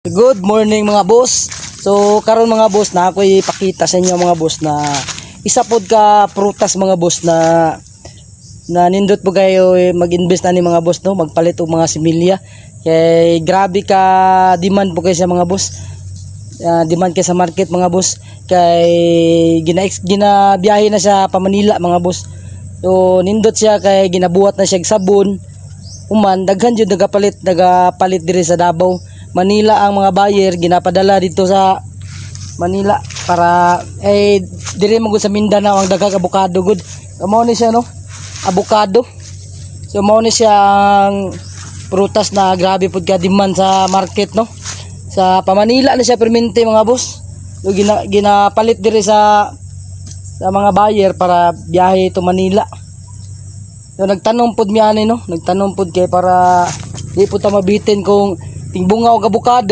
Good morning, mga boss. So karon, mga boss, na ako ipakita sa inyo, mga boss, na isa pod ka prutas, mga boss, na na nindot po kayo eh, mag-invest na ni, mga boss, no, magpalit og mga similya kay grabe ka demand po kayo sa, mga boss. Demand kay sa market, mga boss, kay gina ginabiyahe na siya pa Manila, mga boss. So nindot siya kay ginabuhat na siya og sabon. Human daghan jud nagapalit diri sa Davao, Manila. Ang mga buyer ginapadala dito sa Manila para eh diri man gud sa Mindanao ang daghang abukado gud. So, mao ni siya, no, abukado. So mao ni siya ang prutas na grabe pud ka demand sa market, no. Sa pa Manila na siya permente, mga boss. So ginapalit diri sa mga buyer para biyahe to Manila. So nagtanom pod mi ani, no, nagtanom pod kay para di po ta mabitin kung tingbunga og abukado.